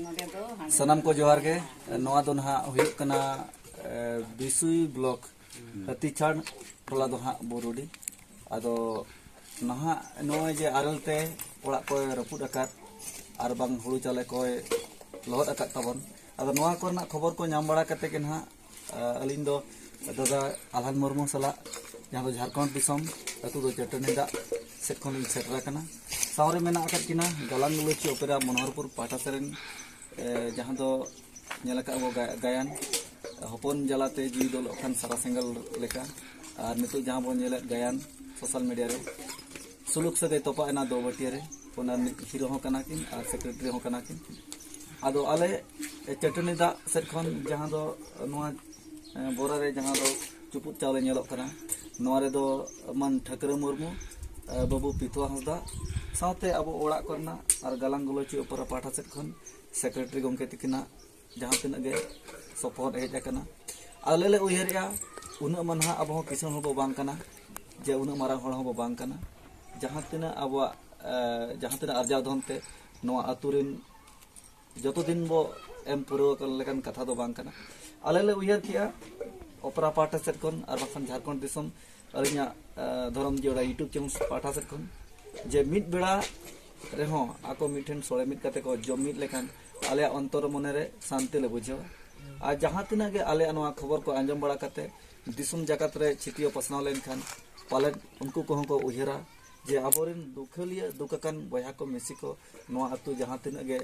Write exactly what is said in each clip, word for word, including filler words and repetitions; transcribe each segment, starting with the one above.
ᱱᱚᱰᱮ ᱫᱚ ᱦᱟᱸᱰᱮ ᱥᱟᱱᱟᱢ ᱠᱚ ᱡᱚᱦᱟᱨ ᱜᱮ᱾ ᱱᱚᱣᱟ ᱫᱚ ᱱᱟᱦᱟᱜ ᱦᱩᱭᱩᱜ ᱠᱟᱱᱟ, ᱮ, ᱵᱤᱥᱩᱭ ᱵᱞᱚᱠ, ᱦᱟᱹᱛᱤᱪᱷᱟᱲ ᱴᱚᱞᱟ ᱫᱚ ᱦᱟᱸᱜ ᱵᱩᱨᱩᱰᱤ᱾ ᱟᱫᱚ ᱱᱟᱦᱟᱜ ᱱᱚᱜᱼᱚᱭ ᱡᱮ ᱟᱨᱮᱞ ᱛᱮ ᱚᱲᱟᱜ ᱠᱚᱭ ᱨᱟᱹᱯᱩᱫ ᱟᱠᱟᱫ ᱟᱨ ᱵᱟᱝ ᱦᱩᱲᱩ ᱪᱟᱣᱞᱮ ᱠᱚᱭ ᱞᱚᱦᱚᱫ ᱟᱠᱟᱫ ᱛᱟᱵᱚᱱ, ᱟᱫᱚ ᱱᱚᱣᱟ ᱠᱚᱨᱮᱱᱟᱜ ᱠᱷᱚᱵᱚᱨ ᱠᱚ ᱧᱟᱢ ᱵᱟᱲᱟ ᱠᱟᱛᱮ ᱜᱮ ᱱᱟᱦᱟᱜ, ᱟ, ᱟᱹᱞᱤᱧ ᱫᱚ ᱫᱟᱫᱟ ᱟᱞᱦᱟᱱ ᱢᱩᱨᱢᱩ ᱥᱟᱞᱟᱜ, ᱡᱟᱦᱟᱸ ᱫᱚ ᱡᱷᱟᱲᱠᱷᱚᱸᱰ ᱫᱤᱥᱚᱢ, ᱟᱹᱛᱩ ᱫᱚ ᱪᱟᱹᱴᱟᱹᱱᱤ ᱫᱟᱜ ᱥᱮᱫ ᱠᱷᱚᱱ ᱞᱤᱧ ᱥᱮᱴᱮᱨ ᱟᱠᱟᱱᱟ᱾ ᱥᱟᱶᱨᱮ ᱢᱮᱱᱟᱜ ᱟᱠᱟᱫ ᱠᱤᱱᱟ ᱜᱟᱞᱟᱝ ᱜᱩᱞᱟᱹᱪᱤ ᱚᱯᱮᱨᱟ ᱢᱚᱱᱳᱦᱚᱨᱯᱩᱨ ᱯᱟᱦᱴᱟ ᱥᱮᱫ ᱨᱮᱱ, ᱮ, ᱡᱟᱦᱟᱸ ᱫᱚ ᱧᱮᱞ ᱟᱠᱟᱫ ᱵᱚ ᱜᱟ-, ᱜᱟᱭᱟᱱ, ᱦᱚᱯᱚᱱ ᱡᱟᱞᱟᱛᱮ ᱡᱤᱣᱤ ᱫᱚ ᱚᱞᱚᱜ ᱠᱷᱟᱱ ᱥᱟᱨᱟ ᱥᱮᱸᱜᱮᱞ ᱞᱮᱠᱟ᱾ ᱟᱨ ᱱᱤᱛᱚᱜ ᱡᱟᱦᱟᱸ ᱵᱚᱱ ᱧᱮᱞᱮᱫ ᱜᱟᱭᱟᱱ ᱥᱳᱥᱟᱞ ᱢᱤᱰᱤᱭᱟ ᱨᱮ, ᱥᱩᱞᱩᱠ ᱥᱟᱹᱜᱟᱹᱭ ᱛᱚᱯᱟᱜ ᱮᱱᱟ ᱫᱚ ᱵᱟᱹᱴᱤᱭᱟᱹ ᱨᱮ, ᱚᱱᱟ ᱨᱤᱱᱤᱡ ᱦᱤᱨᱳ ᱦᱚᱸ ᱠᱟᱱᱟ ᱠᱤᱱ ᱟᱨ ᱥᱮᱠᱨᱮᱴᱟᱨᱤ ᱦᱚᱸ ᱠᱟᱱᱟ ᱠᱤᱱ᱾ ᱟᱫᱚ ᱟᱞᱮ ᱪᱟᱹᱴᱟᱹᱱᱤ ᱫᱟᱜ ᱥᱮᱫ ᱠᱷᱚᱱ ᱡᱟᱦᱟᱸ ᱫᱚ ᱱᱚᱣᱟ, ᱮ, ᱵᱚᱨᱟ ᱨᱮ ᱡᱟᱦᱟᱸ ᱫᱚ ᱪᱩᱯᱩᱫ ᱪᱟᱣᱞᱮ ᱧᱮᱞᱚᱜ ᱠᱟᱱᱟ, ᱱᱚᱣᱟ ᱨᱮᱫᱚ ᱢᱟᱱ ᱴᱷᱟᱹᱠᱨᱟᱹ ᱢᱩᱨᱢᱩ, ᱮ, ᱵᱟᱹᱵᱩ ᱯᱤᱛᱷᱩᱣᱟ ᱦᱟᱸᱥᱫᱟ ᱥᱟᱶᱛᱮ ᱟᱵᱚ ᱚᱲᱟᱜ ᱠᱚᱨᱮᱱᱟᱜ ᱟᱨ ᱜᱟᱞᱟᱝ ᱜᱩᱞᱟᱹᱪᱤ ᱚᱯᱮᱨᱟ ᱯᱟᱦᱴᱟ ᱥᱮᱫ ᱠᱷᱚᱱ ᱥᱮᱠᱨᱮᱴᱟᱨᱤ ᱜᱚᱢᱠᱮ ᱛᱤᱠᱤᱱᱟᱜ ᱡᱟᱦᱟᱸ ᱛᱤᱱᱟᱹᱜ ᱜᱮ ᱥᱚᱯᱚᱦᱚᱫ ᱦᱮᱡ ᱟᱠᱟᱱᱟ᱾ ᱟᱞᱮ ᱞᱮ ᱩᱭᱦᱟᱹᱨᱮᱜᱼᱟ, ᱩᱱᱟᱹᱜ ᱢᱟ ᱱᱟᱦᱟᱜ ᱟᱵᱚ ᱦᱚᱸ ᱠᱤᱥᱟᱹᱬ ᱦᱚᱲ ᱵᱚ ᱵᱟᱝ ᱠᱟᱱᱟ, ᱡᱮ ᱩᱱᱟᱹᱜ ᱢᱟᱨᱟᱝ ᱦᱚᱲ ᱦᱚᱸ ᱵᱚ ᱵᱟᱝ ᱠᱟᱱᱟ᱾ ᱡᱟᱦᱟᱸ ᱛᱤᱱᱟᱹᱜ ᱟᱵᱚᱣᱟᱜ, ᱮ, ᱡᱟᱦᱟᱸ ᱛᱤᱱᱟᱹᱜ ᱟᱨᱡᱟᱣ ᱫᱷᱚᱱ ᱛᱮ ᱱᱚᱣᱟ ᱟᱹᱛᱩ ᱨᱮᱱ ᱡᱚᱛᱚ ᱫᱤᱱ ᱵᱚ ᱮᱢ ᱯᱩᱨᱟᱹᱣ ᱟᱠᱟᱱ ᱞᱮᱠᱟᱱ ᱠᱟᱛᱷᱟ ᱫᱚ ᱵᱟᱝ ᱠᱟᱱᱟ᱾ ᱟᱞᱮ ᱞᱮ ᱩᱭᱦᱟᱹᱨ ᱠᱮᱜᱼᱟ, ᱚᱯᱮᱨᱟ ᱯᱟᱦᱴᱟ ᱥᱮᱫ ᱠᱷᱚᱱ ᱟᱨ ᱵᱟᱝᱠᱷᱟᱱ ᱡᱷᱟᱲᱠᱷᱚᱸᱰ ᱫᱤᱥᱚᱢ ᱟᱹᱞᱤᱧᱟᱜ, ᱮ, ᱫᱷᱚᱨᱚᱢ ᱡᱤᱭᱟᱹᱲᱟ YouTube channel ᱯᱟᱦᱴᱟ ᱥᱮᱫ ᱠᱷᱚᱱ, ᱡᱮ ᱢᱤᱫ ᱵᱮᱲᱟ ᱨᱮᱦᱚᱸ ᱟᱠᱚ ᱢᱤᱫ ᱴᱷᱮᱱ ᱥᱚᱲᱮ ᱢᱤᱫ ᱠᱟᱛᱮ ᱠᱚ ᱡᱚᱢ ᱢᱤᱫ ᱞᱮᱠᱷᱟᱱ ᱟᱞᱮᱭᱟᱜ ᱚᱱᱛᱚᱨ ᱢᱚᱱᱮ ᱨᱮ ᱥᱟᱱᱛᱤ ᱞᱮ ᱵᱩᱡᱷᱟᱹᱣᱟ᱾ ᱟᱨ ᱡᱟᱦᱟᱸ ᱛᱤᱱᱟᱹᱜ ᱜᱮ ᱟᱞᱮᱭᱟᱜ ᱱᱚᱣᱟ ᱠᱷᱚᱵᱚᱨ ᱠᱚ ᱟᱸᱡᱚᱢ ᱵᱟᱲᱟ ᱠᱟᱛᱮ ᱫᱤᱥᱚᱢ ᱡᱟᱠᱟᱛ ᱨᱮ ᱪᱷᱤᱛᱤᱭᱟᱹ ᱯᱟᱥᱱᱟᱣ ᱞᱮᱱᱠᱷᱟᱱ ᱯᱟᱞᱮᱫ ᱩᱱᱠᱩ ᱠᱚᱦᱚᱸ ᱠᱚ ᱩᱭᱦᱟᱹᱨᱟ ᱡᱮ ᱟᱵᱚᱨᱮᱱ ᱫᱩᱠᱷᱟᱹᱞᱤᱭᱟᱹ ᱫᱩᱠ ᱟᱠᱟᱱ ᱵᱚᱭᱦᱟ ᱠᱚ ᱢᱤᱥᱤ ᱠᱚ ᱱᱚᱣᱟ ᱟᱹᱛᱩ ᱡᱟᱦᱟᱸ ᱛᱤᱱᱟᱹᱜ ᱜᱮ,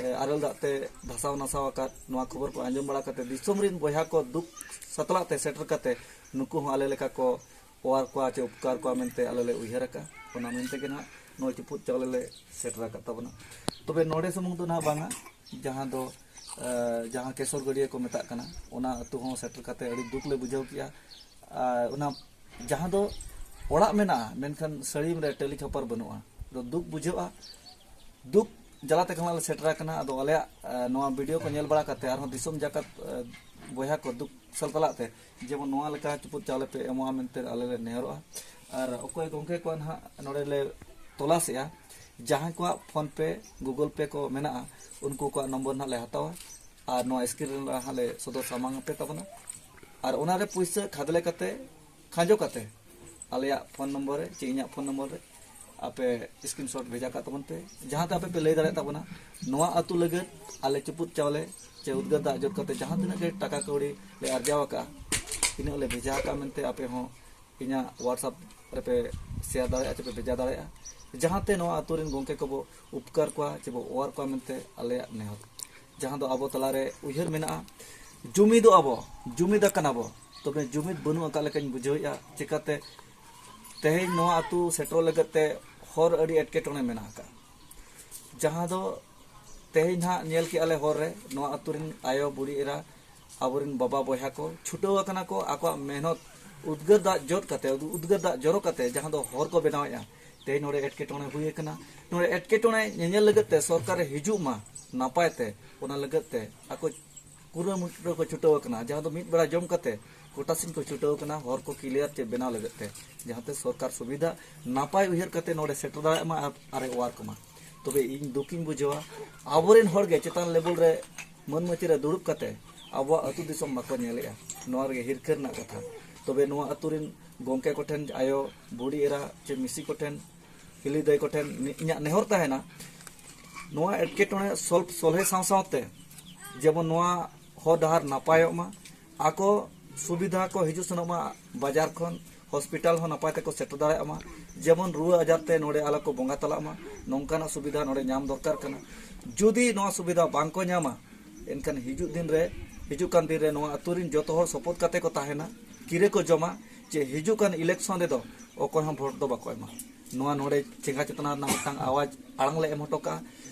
ᱮ, ᱟᱨᱮᱞ ᱫᱟᱜ ᱛᱮ ᱫᱷᱟᱥᱟᱣ ᱱᱟᱥᱟᱣ ᱟᱠᱟᱫ ᱱᱚᱣᱟ ᱠᱷᱚᱵᱚᱨ ᱠᱚ ᱟᱸᱡᱚᱢ ᱵᱟᱲᱟ ᱠᱟᱛᱮ ᱫᱤᱥᱚᱢ ᱨᱮᱱ ᱵᱚᱭᱦᱟ ᱠᱚ ᱫᱩᱠ ᱥᱟᱛᱞᱟᱜ ᱛᱮ ᱥᱮᱴᱮᱨ ᱠᱟᱛᱮ ᱱᱩᱠᱩ ᱦᱚᱸ ᱟᱞᱮ ᱞᱮᱠᱟ ᱠᱚ ᱚᱣᱟᱨ ᱠᱚᱣᱟ ᱪᱮ ᱩᱯᱠᱟᱨ ᱠᱚᱣᱟ ᱢᱮᱱᱛᱮ ᱟᱞᱮ ᱞᱮ ᱩᱭᱦᱟᱹᱨ ᱟᱠᱟᱫ᱾ ᱚᱱᱟ ᱢᱮᱱᱛᱮ ᱜᱮ ᱱᱟᱦᱟᱜ ᱱᱚᱣᱟ ᱪᱩᱯᱩᱫ ᱪᱟᱣᱞᱮ ᱞᱮ ᱥᱮᱴᱮᱨ ᱟᱠᱟᱫ ᱛᱟᱵᱚᱱᱟ᱾ ᱛᱚᱵᱮ ᱱᱚᱰᱮ ᱥᱩᱢᱩᱝ ᱫᱚ ᱱᱟᱦᱟᱜ ᱵᱟᱝᱟ, ᱡᱟᱦᱟᱸ ᱫᱚ, ᱮ, ᱡᱟᱦᱟᱸ ᱠᱮᱥᱚᱨ ᱜᱟᱹᱰᱭᱟᱹ ᱠᱚ ᱢᱮᱛᱟᱜ ᱠᱟᱱᱟ, ᱚᱱᱟ ᱟᱹᱛᱩ ᱦᱚᱸ ᱥᱮᱴᱮᱨ ᱠᱟᱛᱮ ᱟᱹᱰᱤ ᱫᱩᱠ ᱞᱮ ᱵᱩᱡᱷᱟᱹᱣ ᱠᱮᱜᱼᱟ᱾ ᱟᱨ ᱚᱱᱟ ᱡᱟᱦᱟᱸ ᱫᱚ ᱚᱲᱟᱜ ᱢᱮᱱᱟᱜᱼᱟ, ᱢᱮᱱᱠᱷᱟᱱ ᱥᱟᱹᱲᱤᱢ ᱨᱮ ᱴᱟᱹᱞᱤ ᱪᱷᱟᱯᱟᱨ ᱵᱟᱹᱱᱩᱜᱼᱟ᱾ ᱟᱫᱚ ᱫᱩᱠ ᱵᱩᱡᱷᱟᱹᱜᱼᱟ, ᱫᱩᱠ ᱡᱟᱞᱟ ᱛᱮ ᱠᱷᱟᱱ ᱞᱮ ᱥᱮᱴᱮᱨ ᱟᱠᱟᱱᱟ᱾ ᱟᱫᱚ ᱟᱞᱮᱭᱟᱜ, ᱮ, ᱱᱚᱣᱟ ᱵᱷᱤᱰᱤᱭᱳ ᱠᱚ ᱧᱮᱞ ᱵᱟᱲᱟ ᱠᱟᱛᱮ ᱟᱨᱦᱚᱸ ᱫᱤᱥᱚᱢ ᱡᱟᱠᱟᱛ, ᱮ, ᱵᱚᱭᱦᱟ ᱠᱚ ᱫᱩᱠ ᱥᱟᱞ ᱛᱟᱞᱟᱜ ᱛᱮ ᱡᱮᱢᱚᱱ ᱱᱚᱣᱟ ᱞᱮᱠᱟ ᱪᱩᱯᱩᱫ ᱪᱟᱣᱞᱮ ᱯᱮ ᱮᱢᱚᱜᱼᱟ ᱢᱮᱱᱛᱮ ᱟᱞᱮ ᱞᱮ ᱱᱮᱦᱚᱨᱚᱜᱼᱟ᱾ ᱟᱨ ᱚᱠᱚᱭ ᱜᱚᱢᱠᱮ ᱠᱚᱣᱟᱜ ᱱᱟᱦᱟᱜ ᱱᱚᱰᱮ ᱞᱮ ᱛᱚᱞᱟᱥᱮᱜᱼᱟ ᱡᱟᱦᱟᱸᱭ ᱠᱚᱣᱟᱜ PhonePe, Google Pay ᱠᱚ ᱢᱮᱱᱟᱜᱼᱟ, ᱩᱱᱠᱩ ᱠᱚᱣᱟᱜ ᱱᱚᱢᱵᱚᱨ ᱱᱟᱦᱟᱜ ᱞᱮ ᱦᱟᱛᱟᱣᱟ ᱟᱨ ᱱᱚᱣᱟ screen ᱨᱮ ᱱᱟᱦᱟᱜ ᱞᱮ ᱥᱚᱫᱚᱨ ᱥᱟᱢᱟᱝ ᱟᱯᱮ ᱛᱟᱵᱚᱱᱟ᱾ ᱟᱨ ᱚᱱᱟᱨᱮ ᱯᱩᱭᱥᱟᱹ ᱠᱷᱟᱫᱽᱞᱮ ᱠᱟᱛᱮ, ᱠᱷᱟᱸᱡᱚ ᱠᱟᱛᱮ ᱟᱞᱮᱭᱟᱜ PhoneNumber ᱨᱮ ᱪᱮ ᱤᱧᱟᱹᱜ PhoneNumber ᱨᱮ ᱟᱯᱮ screenshot ᱵᱷᱮᱡᱟ ᱠᱟᱜ ᱛᱟᱵᱚᱱ ᱯᱮ, ᱡᱟᱦᱟᱸᱛᱮ ᱟᱯᱮ ᱯᱮ ᱞᱟᱹᱭ ᱫᱟᱲᱮᱭᱟᱜ ᱛᱟᱵᱚᱱᱟ ᱱᱚᱣᱟ ᱟᱹᱛᱩ ᱞᱟᱹᱜᱤᱫ ᱟᱞᱮ ᱪᱩᱯᱩᱫ ᱪᱟᱣᱞᱮ ᱪᱮ ᱩᱫᱽᱜᱟᱹᱨ ᱫᱟᱜ ᱡᱚᱫ ᱠᱟᱛᱮ ᱡᱟᱦᱟᱸ ᱛᱤᱱᱟᱹᱜ ᱜᱮ ᱴᱟᱠᱟ ᱠᱟᱹᱣᱰᱤ ᱞᱮ ᱟᱨᱡᱟᱣ ᱟᱠᱟᱫᱼᱟ, ᱤᱱᱟᱹᱜ ᱞᱮ ᱵᱷᱮᱡᱟ ᱟᱠᱟᱫᱼᱟ ᱢᱮᱱᱛᱮ ᱟᱯᱮ ᱦᱚᱸ ᱤᱧᱟᱹᱜ WhatsApp ᱨᱮᱯᱮ share ᱫᱟᱲᱮᱭᱟᱜᱼᱟ ᱪᱮ ᱯᱮ ᱵᱷᱮᱡᱟ ᱫᱟᱲᱮᱭᱟᱜᱼᱟ, ᱡᱟᱦᱟᱸᱛᱮ ᱱᱚᱣᱟ ᱟᱹᱛᱩ ᱨᱮᱱ ᱜᱚᱢᱠᱮ ᱠᱚᱵᱚ ᱩᱯᱠᱟᱨ ᱠᱚᱣᱟ ᱪᱮ ᱵᱚ ᱚᱣᱟᱨ ᱠᱚᱣᱟ ᱢᱮᱱᱛᱮ ᱟᱞᱮᱭᱟᱜ ᱱᱮᱦᱚᱨ᱾ ᱡᱟᱦᱟᱸ ᱫᱚ ᱟᱵᱚ ᱛᱟᱞᱟᱨᱮ ᱩᱭᱦᱟᱹᱨ ᱢᱮᱱᱟᱜᱼᱟ, ᱡᱩᱢᱤᱫᱚᱜ ᱟᱵᱚ, ᱡᱩᱢᱤᱫ ᱟᱠᱟᱱᱟ ᱵᱚ, ᱛᱚᱵᱮ ᱡᱩᱢᱤᱫ ᱵᱟᱹᱱᱩᱜ ᱟᱠᱟᱫ ᱞᱮᱠᱟᱧ ᱵᱩᱡᱷᱟᱹᱣᱮᱫᱼᱟ᱾ ᱪᱤᱠᱟᱹᱛᱮ ᱛᱮᱦᱮᱧ ᱱᱚᱣᱟ ᱟᱹᱛᱩ ᱥᱮᱴᱮᱨᱚᱜ ᱞᱟᱹᱜᱤᱫ ᱛᱮ ᱦᱚᱨ ᱟᱹᱰᱤ ᱮᱴᱠᱮᱴᱚᱬᱮ ᱢᱮᱱᱟᱜ ᱟᱠᱟᱫ, ᱡᱟᱦᱟᱸ ᱫᱚ ᱛᱮᱦᱮᱧ ᱱᱟᱦᱟᱜ ᱧᱮᱞ ᱠᱮᱜᱼᱟ ᱞᱮ ᱦᱚᱨ ᱨᱮ ᱱᱚᱣᱟ ᱟᱹᱛᱩ ᱨᱮᱱ ᱟᱭᱳ ᱵᱩᱲᱤ ᱮᱨᱟ, ᱟᱵᱚᱨᱮᱱ ᱵᱟᱵᱟ ᱵᱚᱭᱦᱟ ᱠᱚ ᱪᱷᱩᱴᱟᱹᱣ ᱟᱠᱟᱱᱟ ᱠᱚ ᱟᱠᱚᱣᱟᱜ ᱢᱮᱦᱱᱚᱛ, ᱩᱫᱽᱜᱟᱹᱨ ᱫᱟᱜ ᱡᱚᱫ ᱠᱟᱛᱮ, ᱩᱫᱽᱜᱟᱹᱨ ᱫᱟᱜ ᱡᱚᱨᱚ ᱠᱟᱛᱮ ᱡᱟᱦᱟᱸ ᱫᱚ ᱦᱚᱨ ᱠᱚ ᱵᱮᱱᱟᱣᱮᱫᱼᱟ᱾ ᱛᱮᱦᱮᱧ ᱱᱚᱰᱮ ᱮᱴᱠᱮᱴᱚᱬᱮ ᱦᱩᱭ ᱟᱠᱟᱱᱟ, ᱱᱚᱰᱮ ᱮᱴᱠᱮᱴᱚᱬᱮ ᱧᱮᱧᱮᱞ ᱞᱟᱹᱜᱤᱫ ᱛᱮ ᱥᱚᱨᱠᱟᱨᱮ ᱦᱤᱡᱩᱜ ᱢᱟ ᱱᱟᱯᱟᱭ ᱛᱮ, ᱚᱱᱟ ᱞᱟᱹᱜᱤᱫ ᱛᱮ ᱟᱠᱚ ᱠᱩᱨᱩᱢᱩᱴᱩ ᱨᱮᱠᱚ ᱪᱷᱩᱴᱟᱹᱣ ᱟᱠᱟᱱᱟ᱾ ᱡᱟᱦᱟᱸ ᱫᱚ ᱢᱤᱫ ᱵᱮᱲᱟ ᱡᱚᱢ ᱠᱟᱛᱮ ᱠᱚᱴᱟ ᱥᱤᱧ ᱠᱚ ᱪᱷᱩᱴᱟᱹᱣ ᱟᱠᱟᱱᱟ ᱦᱚᱨ ᱠᱚ clear ᱪᱮ ᱵᱮᱱᱟᱣ ᱞᱟᱹᱜᱤᱫ ᱛᱮ, ᱡᱟᱦᱟᱸᱛᱮ ᱥᱚᱨᱠᱟᱨ ᱥᱩᱵᱤᱫᱷᱟ ᱱᱟᱯᱟᱭ ᱩᱭᱦᱟᱹᱨ ᱠᱟᱛᱮ ᱱᱚᱰᱮ ᱥᱮᱴᱮᱨ ᱫᱟᱲᱮᱭᱟᱜ ᱢᱟ ᱟᱨ ᱟᱨᱮ ᱚᱣᱟᱨ ᱠᱚᱢᱟ᱾ ᱛᱚᱵᱮ ᱤᱧ ᱫᱩᱠᱤᱧ ᱵᱩᱡᱷᱟᱹᱣᱟ, ᱟᱵᱚᱨᱮᱱ ᱦᱚᱲ ᱜᱮ ᱪᱮᱛᱟᱱ level ᱨᱮ ᱢᱟᱹᱱ ᱢᱟᱹᱪᱤ ᱨᱮ ᱫᱩᱲᱩᱵ ᱠᱟᱛᱮ ᱟᱵᱚᱣᱟᱜ ᱟᱹᱛᱩ ᱫᱤᱥᱚᱢ ᱵᱟᱠᱚ ᱧᱮᱞᱮᱜᱼᱟ᱾ ᱱᱚᱣᱟ ᱨᱮᱜᱮ ᱦᱤᱨᱠᱷᱟᱹ ᱨᱮᱱᱟᱜ ᱠᱟᱛᱷᱟ᱾ ᱛᱚᱵᱮ ᱱᱚᱣᱟ ᱟᱹᱛᱩ ᱨᱮᱱ ᱜᱚᱢᱠᱮ ᱠᱚᱴᱷᱮᱱ, ᱟᱭᱳ ᱵᱩᱰᱷᱤ ᱮᱨᱟ ᱪᱮ ᱢᱤᱥᱤ ᱠᱚᱴᱷᱮᱱ, ᱦᱤᱞᱤ ᱫᱟᱹᱭ ᱠᱚᱴᱷᱮᱱ ᱤᱧᱟᱹᱜ ᱱᱮᱦᱚᱨ ᱛᱟᱦᱮᱱᱟ, ᱱᱚᱣᱟ ᱮᱴᱠᱮᱴᱚᱬᱮ solve, ᱥᱚᱞᱦᱮ ᱥᱟᱶ ᱥᱟᱶᱛᱮ ᱡᱮᱢᱚᱱ ᱱᱚᱣᱟ ᱦᱚᱨ ᱰᱟᱦᱟᱨ ᱱᱟᱯᱟᱭᱚᱜ ᱢᱟ, ᱟᱠᱚ ᱥᱩᱵᱤᱫᱷᱟ ᱠᱚ ᱦᱤᱡᱩᱜ ᱥᱮᱱᱚᱜ ᱢᱟ ᱵᱟᱡᱟᱨ ᱠᱷᱚᱱ, hospital ᱦᱚᱸ ᱱᱟᱯᱟᱭ ᱛᱮᱠᱚ ᱥᱮᱴᱮᱨ ᱫᱟᱲᱮᱭᱟᱜ ᱢᱟ, ᱡᱮᱢᱚᱱ ᱨᱩᱣᱟᱹ ᱟᱡᱟᱨ ᱛᱮ ᱱᱚᱰᱮ ᱟᱞᱚ ᱠᱚ ᱵᱚᱸᱜᱟ ᱛᱟᱞᱟᱜ ᱢᱟ, ᱱᱚᱝᱠᱟᱱᱟᱜ ᱥᱩᱵᱤᱫᱷᱟ ᱱᱚᱰᱮ ᱧᱟᱢ ᱫᱚᱨᱠᱟᱨ ᱠᱟᱱᱟ᱾ ᱡᱩᱫᱤ ᱱᱚᱣᱟ ᱥᱩᱵᱤᱫᱷᱟ ᱵᱟᱝ ᱠᱚ ᱧᱟᱢᱟ, ᱮᱱᱠᱷᱟᱱ ᱦᱤᱡᱩᱜ ᱫᱤᱱ ᱨᱮ, ᱦᱤᱡᱩᱜ ᱠᱟᱱ ᱫᱤᱱ ᱨᱮ ᱱᱚᱣᱟ ᱟᱹᱛᱩ ᱨᱮᱱ ᱡᱚᱛᱚ ᱦᱚᱲ ᱥᱚᱯᱚᱫ ᱠᱟᱛᱮ ᱠᱚ ᱛᱟᱦᱮᱱᱟ, ᱠᱤᱨᱟᱹ ᱠᱚ ᱡᱚᱢᱟ, ᱡᱮ ᱦᱤᱡᱩᱜ ᱠᱟᱱ election ᱨᱮᱫᱚ ᱚᱠᱚᱭ ᱦᱚᱸ vote ᱫᱚ ᱵᱟᱠᱚ ᱮᱢᱟ᱾ ᱱᱚᱣᱟ ᱱᱚᱰᱮ ᱪᱮᱸᱜᱷᱟ ᱪᱮᱛᱱᱟ ᱨᱮᱱᱟᱜ ᱢᱤᱫᱴᱟᱝ ᱟᱣᱟᱡᱽ ᱟᱲᱟᱝ ᱞᱮ ᱮᱢ ᱦᱚᱴᱚ ᱠᱟᱜᱼᱟ᱾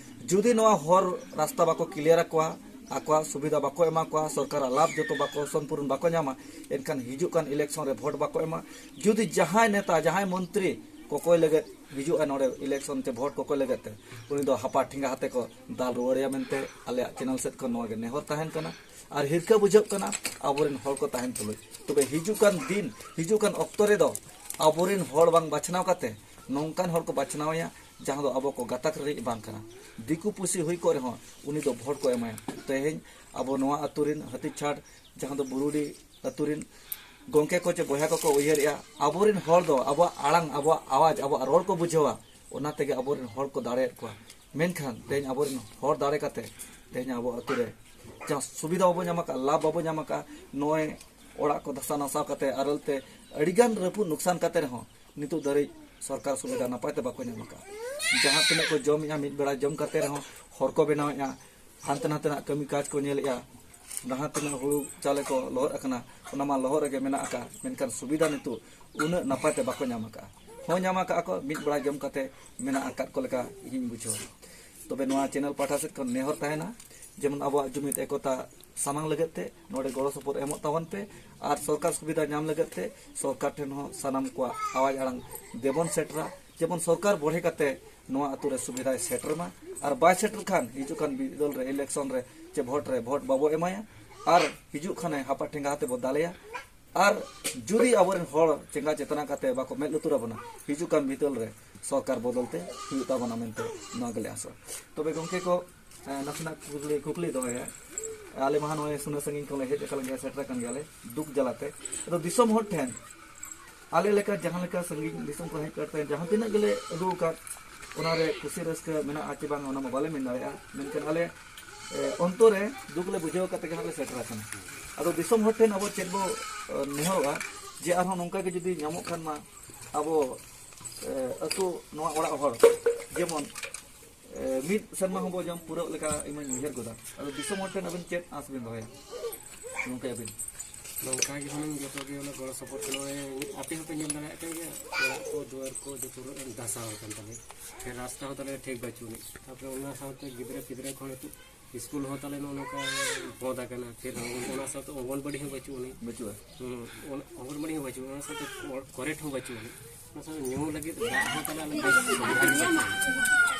ᱡᱩᱫᱤ ᱱᱚᱣᱟ ᱦᱚᱨ ᱨᱟᱥᱛᱟ ᱵᱟᱠᱚ clear ᱟᱠᱚᱣᱟ, ᱟᱠᱚᱣᱟᱜ ᱥᱩᱵᱤᱫᱷᱟ ᱵᱟᱠᱚ ᱮᱢᱟ ᱠᱚᱣᱟ, ᱥᱚᱨᱠᱟᱨᱟᱜ ᱞᱟᱵᱷ ᱡᱚᱛᱚ ᱵᱟᱠᱚ ᱥᱚᱢᱯᱩᱨᱱ ᱵᱟᱠᱚ ᱧᱟᱢᱟ, ᱮᱱᱠᱷᱟᱱ ᱦᱤᱡᱩᱜ ᱠᱟᱱ election ᱨᱮ vote ᱵᱟᱠᱚ ᱮᱢᱟ᱾ ᱡᱩᱫᱤ ᱡᱟᱦᱟᱸᱭ ᱱᱮᱛᱟ, ᱡᱟᱦᱟᱸᱭ ᱢᱚᱱᱛᱨᱤ ᱠᱚᱠᱚᱭ ᱞᱟᱹᱜᱤᱫ ᱦᱤᱡᱩᱜᱼᱟ ᱱᱚᱰᱮ election ᱛᱮ vote ᱠᱚᱠᱚᱭ ᱞᱟᱹᱜᱤᱫ ᱛᱮ, ᱩᱱᱤ ᱫᱚ ᱦᱟᱯᱟ ᱴᱷᱮᱸᱜᱟ ᱟᱛᱮ ᱠᱚ ᱫᱟᱞ ᱨᱩᱣᱟᱹᱲᱮᱭᱟ ᱢᱮᱱᱛᱮ ᱟᱞᱮᱭᱟᱜ channel ᱥᱮᱫ ᱠᱷᱚᱱ ᱱᱚᱣᱟ ᱜᱮ ᱱᱮᱦᱚᱨ ᱛᱟᱦᱮᱱ ᱠᱟᱱᱟ᱾ ᱟᱨ ᱦᱤᱨᱠᱟᱹ ᱵᱩᱡᱷᱟᱹᱜ ᱠᱟᱱᱟ ᱟᱵᱚᱨᱮᱱ ᱦᱚᱲ ᱠᱚ ᱛᱟᱦᱮᱱ ᱛᱩᱞᱩᱡ᱾ ᱛᱚᱵᱮ ᱦᱤᱡᱩᱜ ᱠᱟᱱ ᱫᱤᱱ, ᱦᱤᱡᱩᱜ ᱠᱟᱱ ᱚᱠᱛᱚ ᱨᱮᱫᱚ ᱟᱵᱚᱨᱮᱱ ᱦᱚᱲ ᱵᱟᱝ ᱵᱟᱪᱷᱱᱟᱣ ᱠᱟᱛᱮ ᱱᱚᱝᱠᱟᱱ ᱦᱚᱲ ᱠᱚ ᱵᱟᱪᱷᱱᱟᱣᱮᱭᱟ, ᱡᱟᱦᱟᱸ ᱫᱚ ᱟᱵᱚ ᱠᱚ ᱜᱟᱛᱟᱠ ᱨᱤᱱᱤᱡ ᱵᱟᱝ ᱠᱟᱱᱟ᱾ ᱫᱤᱠᱩ ᱯᱩᱥᱤ ᱦᱩᱭ ᱠᱚᱜ ᱨᱮᱦᱚᱸ ᱩᱱᱤ ᱫᱚ ᱵᱷᱳᱴ ᱠᱚ ᱮᱢᱟᱭᱟ᱾ ᱛᱮᱦᱮᱧ ᱟᱵᱚ ᱱᱚᱣᱟ ᱟᱹᱛᱩ ᱨᱤᱱ ᱦᱟᱹᱛᱤ ᱪᱷᱟᱴ, ᱡᱟᱦᱟᱸ ᱫᱚ ᱵᱩᱨᱩᱰᱤ ᱟᱹᱛᱩ ᱨᱤᱱ ᱜᱚᱢᱠᱮ ᱠᱚ ᱪᱮ ᱵᱚᱭᱦᱟ ᱠᱚᱠᱚ ᱩᱭᱦᱟᱹᱨᱮᱜᱼᱟ, ᱟᱵᱚᱨᱮᱱ ᱦᱚᱲ ᱫᱚ ᱟᱵᱚᱣᱟᱜ ᱟᱲᱟᱝ, ᱟᱵᱚᱣᱟᱜ ᱟᱣᱟᱡᱽ, ᱟᱵᱚᱣᱟᱜ ᱨᱚᱲ ᱠᱚ ᱵᱩᱡᱷᱟᱹᱣᱟ, ᱚᱱᱟ ᱛᱮᱜᱮ ᱟᱵᱚᱨᱮᱱ ᱦᱚᱲ ᱠᱚ ᱫᱟᱲᱮᱭᱟᱫ ᱠᱚᱣᱟ᱾ ᱢᱮᱱᱠᱷᱟᱱ ᱛᱮᱦᱮᱧ ᱟᱵᱚᱨᱮᱱ ᱦᱚᱲ ᱫᱟᱲᱮ ᱠᱟᱛᱮ ᱛᱮᱦᱮᱧ ᱟᱵᱚ ᱟᱹᱛᱩ ᱨᱮ ᱡᱟᱦᱟᱸ ᱥᱩᱵᱤᱫᱷᱟ ᱵᱟᱵᱚ ᱧᱟᱢ ᱟᱠᱟᱫᱼᱟ, ᱞᱟᱵᱷ ᱵᱟᱵᱚ ᱧᱟᱢ ᱟᱠᱟᱫᱼᱟ, ᱱᱚᱜᱼᱚᱭ ᱚᱲᱟᱜ ᱠᱚ ᱫᱷᱟᱥᱟᱣ ᱱᱟᱥᱟᱣ ᱠᱟᱛᱮ, ᱟᱨᱮᱞ ᱛᱮ ᱟᱹᱰᱤᱜᱟᱱ ᱨᱟᱹᱯᱩᱫ ᱱᱩᱠᱥᱟᱱ ᱠᱟᱛᱮ ᱨᱮᱦᱚᱸ ᱱᱤᱛᱚᱜ ᱫᱷᱟᱹᱨᱤᱡ ᱥᱚᱨᱠᱟᱨ ᱥᱩᱵᱤᱫᱷᱟ ᱱᱟᱯᱟᱭ ᱛᱮ ᱵᱟᱠᱚ ᱧᱟᱢ ᱟᱠᱟᱫᱼᱟ᱾ ᱡᱟᱦᱟᱸ ᱛᱤᱱᱟᱹᱜ ᱠᱚ ᱡᱚᱢᱮᱫᱼᱟ, ᱢᱤᱫ ᱵᱮᱲᱟ ᱡᱚᱢ ᱠᱟᱛᱮ ᱨᱮᱦᱚᱸ ᱦᱚᱨ ᱠᱚ ᱵᱮᱱᱟᱣᱮᱫᱼᱟ, ᱦᱟᱱᱛᱮ ᱱᱟᱛᱮᱱᱟᱜ ᱠᱟᱹᱢᱤ ᱠᱟᱡᱽ ᱠᱚ ᱧᱮᱞᱮᱫᱼᱟ᱾ ᱡᱟᱦᱟᱸ ᱛᱤᱱᱟᱹᱜ ᱦᱩᱲᱩ ᱪᱟᱣᱞᱮ ᱠᱚ ᱞᱚᱦᱚᱫ ᱟᱠᱟᱱᱟ, ᱚᱱᱟ ᱢᱟ ᱞᱚᱦᱚᱫ ᱨᱮᱜᱮ ᱢᱮᱱᱟᱜ ᱟᱠᱟᱫ, ᱢᱮᱱᱠᱷᱟᱱ ᱥᱩᱵᱤᱫᱷᱟ ᱱᱤᱛᱚᱜ ᱩᱱᱟᱹᱜ ᱱᱟᱯᱟᱭ ᱛᱮ ᱵᱟᱠᱚ ᱧᱟᱢ ᱟᱠᱟᱫᱼᱟ᱾ ᱦᱚᱸ, ᱧᱟᱢ ᱟᱠᱟᱫᱼᱟ ᱠᱚ, ᱢᱤᱫ ᱵᱮᱲᱟ ᱡᱚᱢ ᱠᱟᱛᱮ ᱢᱮᱱᱟᱜ ᱟᱠᱟᱫ ᱠᱚ ᱞᱮᱠᱟ ᱤᱧᱤᱧ ᱵᱩᱡᱷᱟᱹᱣᱟ᱾ ᱛᱚᱵᱮ ᱱᱚᱣᱟ ᱪᱮᱱᱮᱞ ᱯᱟᱦᱴᱟ ᱥᱮᱫ ᱠᱷᱚᱱ ᱱᱮᱦᱚᱨ ᱛᱟᱦᱮᱱᱟ, ᱡᱮᱢᱚᱱ ᱟᱵᱚᱣᱟᱜ ᱡᱩᱢᱤᱫ ᱮᱠᱚᱛᱟ ᱥᱟᱢᱟᱝ ᱞᱟᱹᱜᱤᱫ ᱛᱮ ᱱᱚᱰᱮ ᱜᱚᱲᱚ ᱥᱚᱯᱚᱦᱚᱫ ᱮᱢᱚᱜ ᱛᱟᱵᱚᱱ ᱯᱮ, ᱟᱨ ᱥᱚᱨᱠᱟᱨ ᱥᱩᱵᱤᱫᱷᱟ ᱧᱟᱢ ᱞᱟᱹᱜᱤᱫ ᱛᱮ ᱥᱚᱨᱠᱟᱨ ᱴᱷᱮᱱ ᱦᱚᱸ ᱥᱟᱱᱟᱢ ᱠᱚᱣᱟᱜ ᱟᱣᱟᱡᱽ ᱟᱲᱟᱝ ᱫᱮᱵᱚᱱ ᱥᱮᱴᱮᱨᱟ, ᱡᱮᱢᱚᱱ ᱥᱚᱨᱠᱟᱨ ᱵᱚᱲᱦᱮ ᱠᱟᱛᱮ ᱱᱚᱣᱟ ᱟᱹᱛᱩ ᱨᱮ ᱥᱩᱵᱤᱫᱷᱟᱭ ᱥᱮᱴᱮᱨ ᱢᱟ, ᱟᱨ ᱵᱟᱭ ᱥᱮᱴᱮᱨ ᱠᱷᱟᱱ ᱦᱤᱡᱩᱜ ᱠᱟᱱ ᱵᱤᱫᱟᱹᱞ ᱨᱮ ᱤᱞᱮᱠᱥᱚᱱ ᱨᱮ ᱪᱮ ᱵᱷᱳᱴ ᱨᱮ ᱵᱷᱳᱴ ᱵᱟᱵᱚ ᱮᱢᱟᱭᱟ, ᱟᱨ ᱦᱤᱡᱩᱜ ᱠᱷᱟᱱᱮ ᱦᱟᱯᱟ ᱴᱷᱮᱸᱜᱟ ᱟᱛᱮ ᱵᱚ ᱫᱟᱞᱮᱭᱟ᱾ ᱟᱨ ᱡᱩᱫᱤ ᱟᱵᱚᱨᱮᱱ ᱦᱚᱲ ᱪᱮᱸᱜᱟ ᱪᱮᱛᱱᱟ ᱠᱟᱛᱮ ᱵᱟᱠᱚ ᱢᱮᱫ ᱞᱩᱛᱩᱨ ᱟᱵᱚᱱᱟ, ᱦᱤᱡᱩᱜ ᱠᱟᱱ ᱵᱤᱫᱟᱹᱞ ᱨᱮ ᱥᱚᱨᱠᱟᱨ ᱵᱚᱫᱚᱞ ᱛᱮ ᱦᱩᱭᱩᱜ ᱛᱟᱵᱚᱱᱟ ᱢᱮᱱᱛᱮ ᱱᱚᱣᱟ ᱜᱮᱞᱮ ᱟᱥᱚᱜᱼᱟ᱾ ᱛᱚᱵᱮ ᱜᱚᱢᱠᱮ ᱠᱚ, ᱮ, ᱱᱟᱥᱮᱱᱟᱜ ᱠᱩᱠᱞᱤ, ᱠᱩᱠᱞᱤ ᱫᱚᱦᱚᱭᱟ᱾ ᱟᱞᱮ ᱢᱟ ᱱᱚᱜᱼᱚᱭ ᱥᱩᱱᱟᱹ ᱥᱟᱺᱜᱤᱧ ᱠᱷᱚᱱ ᱞᱮ ᱦᱮᱡ ᱟᱠᱟᱱ ᱜᱮᱭᱟ, ᱥᱮᱴᱮᱨ ᱟᱠᱟᱱ ᱜᱮᱭᱟᱞᱮ ᱫᱩᱠ ᱡᱟᱞᱟᱛᱮ᱾ ᱟᱫᱚ ᱫᱤᱥᱚᱢ ᱦᱚᱲ ᱴᱷᱮᱱ ᱟᱞᱮ ᱞᱮᱠᱟ ᱡᱟᱦᱟᱸ ᱞᱮᱠᱟ ᱥᱟᱺᱜᱤᱧ ᱫᱤᱥᱚᱢ ᱠᱷᱚᱱ ᱦᱮᱡ ᱠᱟᱛᱮ ᱡᱟᱦᱟᱸ ᱛᱤᱱᱟᱹᱜ ᱜᱮᱞᱮ ᱟᱹᱜᱩ ᱟᱠᱟᱫ, ᱚᱱᱟᱨᱮ ᱠᱩᱥᱤ ᱨᱟᱹᱥᱠᱟᱹ ᱢᱮᱱᱟᱜᱼᱟ ᱪᱮ ᱵᱟᱝ, ᱚᱱᱟ ᱢᱟ ᱵᱟᱞᱮ ᱢᱮᱱ ᱫᱟᱲᱮᱭᱟᱜᱼᱟ, ᱢᱮᱱᱠᱷᱟᱱ ᱟᱞᱮ, ᱮ, ᱚᱱᱛᱚᱨ ᱨᱮ ᱫᱩᱠ ᱞᱮ ᱵᱩᱡᱷᱟᱹᱣ ᱠᱟᱛᱮ ᱜᱮ ᱦᱟᱸᱜ ᱞᱮ ᱥᱮᱴᱮᱨ ᱟᱠᱟᱱᱟ᱾ ᱟᱫᱚ ᱫᱤᱥᱚᱢ ᱦᱚᱲ ᱴᱷᱮᱱ ᱟᱵᱚ ᱪᱮᱫ ᱵᱚ, ᱮ, ᱱᱮᱦᱚᱨᱚᱜᱼᱟ ᱡᱮ ᱟᱨᱦᱚᱸ ᱱᱚᱝᱠᱟ ᱜᱮ ᱡᱩᱫᱤ ᱧᱟᱢᱚᱜ ᱠᱷᱟᱱ ᱢᱟ ᱟᱵᱚ, ᱮ, ᱟᱹᱛᱩ ᱱᱚᱣᱟ ᱚᱲᱟᱜ ᱦᱚᱲ ᱡᱮᱢᱚᱱ ᱮ, ᱢᱤᱫ ᱥᱮᱨᱢᱟ ᱦᱚᱸᱵᱚ ᱡᱚᱢ ᱯᱩᱨᱟᱹᱣ ᱞᱮᱠᱟ ᱤᱧ ᱢᱟᱧ ᱩᱭᱦᱟᱹᱨ ᱜᱚᱫᱟ᱾ ᱟᱫᱚ ᱫᱤᱥᱚᱢ ᱦᱚᱲ ᱴᱷᱮᱱ ᱟᱵᱤᱱ ᱪᱮᱫ ᱟᱸᱥ ᱵᱤᱱ ᱫᱚᱦᱚᱭᱟ ᱜᱚᱢᱠᱮ ᱟᱹᱵᱤᱱ? ᱱᱚᱝᱠᱟ ᱜᱮ ᱦᱩᱱᱟᱹᱝ ᱡᱚᱛᱚ ᱜᱮ ᱚᱱᱟ ᱜᱚᱲᱚ ᱥᱚᱯᱚᱦᱚᱫ ᱠᱚ, ᱱᱚᱜᱼᱚᱭ ᱟᱯᱮ ᱦᱚᱸᱯᱮ ᱧᱮᱞ ᱫᱟᱲᱮᱭᱟᱜ ᱠᱟᱱ ᱜᱮᱭᱟ, ᱚᱲᱟᱜ ᱠᱚ ᱫᱩᱣᱟᱹᱨ ᱠᱚ ᱡᱚᱛᱚ ᱫᱷᱟᱥᱟᱣ ᱟᱠᱟᱱ ᱛᱟᱞᱮᱭᱟ᱾ ᱯᱷᱤᱨ ᱨᱟᱥᱛᱟ ᱦᱚᱸ ᱛᱟᱞᱮ ᱴᱷᱤᱠ ᱵᱟᱹᱪᱩᱜ ᱟᱹᱱᱤᱡ, ᱛᱟᱯᱚᱨᱮ ᱚᱱᱟ ᱥᱟᱶᱛᱮ ᱜᱤᱫᱽᱨᱟᱹ ᱯᱤᱫᱽᱨᱟᱹ ᱠᱚᱦᱚᱸ ᱱᱤᱛᱚᱜ ᱥᱠᱩᱞ ᱦᱚᱸ ᱛᱟᱞᱮ ᱱᱚᱜᱼᱚ ᱱᱚᱝᱠᱟ ᱵᱚᱱᱫ ᱟᱠᱟᱱᱟ, ᱯᱷᱤᱨ ᱚᱱᱟ ᱥᱟᱶᱛᱮ ᱚᱝᱜᱚᱱᱵᱟᱲᱤ ᱦᱚᱸ ᱵᱟᱹᱪᱩᱜ ᱟᱹᱱᱤᱡ᱾ ᱵᱟᱹᱪᱩᱜᱼᱟ᱾ ᱦᱩᱸ, ᱚᱱ-, ᱚᱝᱜᱚᱱᱵᱟᱲᱤ ᱦᱚᱸ ᱵᱟᱹᱪᱩᱜ, ᱚᱱᱟ ᱥᱟᱶᱛᱮ ᱠᱚ-, ᱠᱚᱨᱮᱱᱴ ᱦᱚᱸ ᱵᱟᱹᱪᱩᱜ ᱟᱹᱱᱤᱡ᱾ ᱚᱱᱟ ᱥᱟᱶᱛᱮ ᱧᱩ ᱞᱟᱹᱜᱤᱫ ᱫᱟᱜ ᱦᱚᱸ ᱛᱟᱞᱮ ᱟᱞᱮ ᱵᱮᱥ ᱥᱩᱵᱤᱫᱷᱟ ᱜᱮ ᱵᱟᱹᱪᱩᱜ ᱟᱹᱱᱤᱡ᱾